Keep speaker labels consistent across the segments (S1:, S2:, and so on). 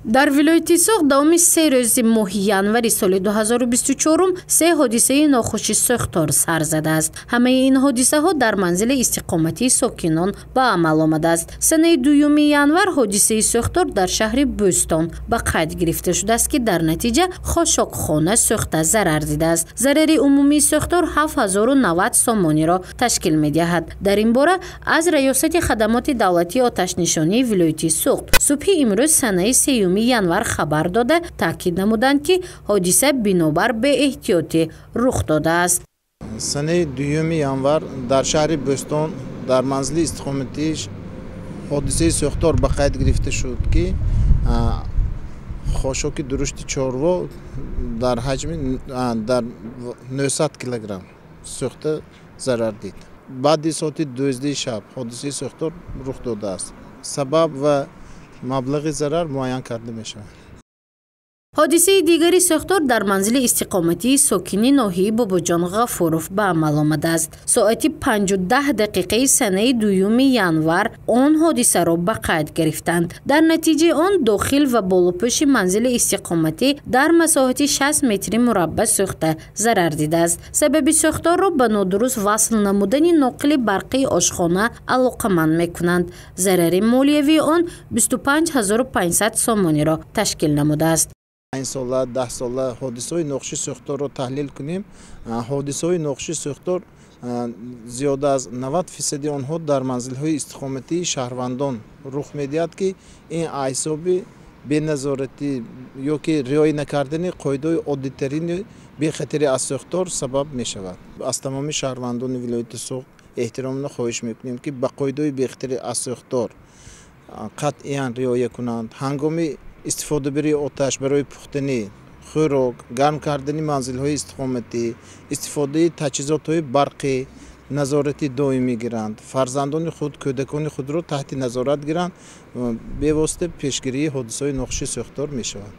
S1: Дар вилояти Суғд давоми 3 рӯзи моҳи январи соли 2024 се ҳодисаи нохуши сӯхтор сар задааст. Ҳамаи ин ҳодисаҳо дар манзили истиқоматии сокинон ба амал омадааст. Санаи 2 январ ҳодисаи сӯхтор дар шаҳри Бӯстон ба қайд гирифта шудааст, ки дар натиҷа хошокхона сӯхта зарар дидааст. Зарари умумии сӯхтор 7090 сомониро ташкил медиҳад. Дар ин бора аз Раёсати хадамоти давлатии оташнишонии вилояти Суғд субҳи имрӯз санаи 3 январ хабар дода, таъкид намуданд, ки ҳодиса бинобар беэҳтиётӣ рух додааст.
S2: Санаи 2 январ дар шаҳри Бӯстон дар манзили истиқоматӣ ҳодисаи сӯхтор ба қайд гирифта шуд, ки хошоки дурушти чорво дар ҳаҷми дар 900 килограмм сӯхта зарар дид. Баъди соати 12 шаб ҳодисаи сӯхтор рух додааст. Сабаб ва маблағи зарар муайян карда мешавад.
S1: Ҳодисаи дигари сӯхтор дар манзили истиқоматии сокини ноҳияи Бобоҷон Ғафуров ба амал омадааст. Соати 5:10 санаи 2 январ он ҳодисаро ба қайд гирифтанд. Дар натиҷаи он дохил ва болопӯши манзили истиқоматӣ дар масоҳати 60 метри мураббаъ сӯхта зарар дидааст. Сабаби сӯхторро ба нодуруст васл намудани ноқили барқии ошхона алоқаманд мекунанд. Зарари молиявии он 25 500 сомониро ташкил намудааст.
S2: 5 сола, 10 сола ҳодисаҳои нохуши сӯхторро таҳлил кунем. Ҳодисаҳои нохуши сӯхтор зиёда аз 90% онҳо дар манзилҳои истиқоматии шаҳрвандон рух медиҳад, ки ин ҳисоби беназоратӣ ё ки риоя накардани қоидаҳои оддитарини бехатарӣ аз сӯхтор сабаб мешавад. Аз тамоми шаҳрвандони вилояти Суғд эҳтиромона хоҳиш мекунем, ки ба қоидаҳои бехатарӣ аз сӯхтор қатъиян риоя кунанд. Ҳангоми истифодабарии оташ барои пухтани хӯрок, гарм кардани манзилҳои истиқоматӣ, истифодаи таҷҳизотҳои барқӣ назорати доимӣ гиранд, фарзандони худ, кӯдакони худро таҳти назорат гиранд, бевосита пешгирии ҳодисаҳои нохуши сӯхтор мешавад.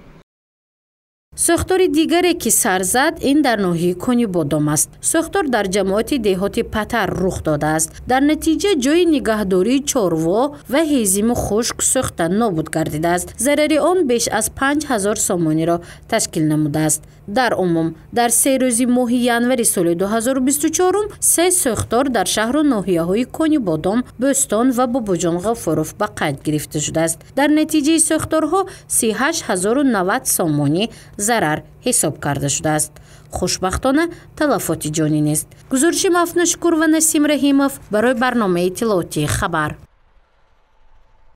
S1: Сӯхтори дигаре, ки сар зад, ин дар ноҳияи Конибодом аст. Сӯхтор дар ҷамоати деҳоти Патар рух додааст. Дар натиҷа ҷойи нигаҳдории чорво ва ҳезиму хушк сӯхта нобуд гардидааст. Зарари он беш аз 5000 сомониро ташкил намудааст. Дар умум дар 3 рӯзи моҳи январи соли 2024 се сӯхтор дар шаҳру ноҳияҳои Конибодом, Бӯстон ва Бобоҷон Ғафуров ба қайд гирифта шудааст. Дар натиҷаи сӯхторҳо 38 090 сомонӣ зарар ҳисоб карда шудааст. Хушбахтона, талафоти ҷонӣ нест. Гузориши Мафнушукур ва Насим Раҳимов барои барномаи иттилоотии «Хабар».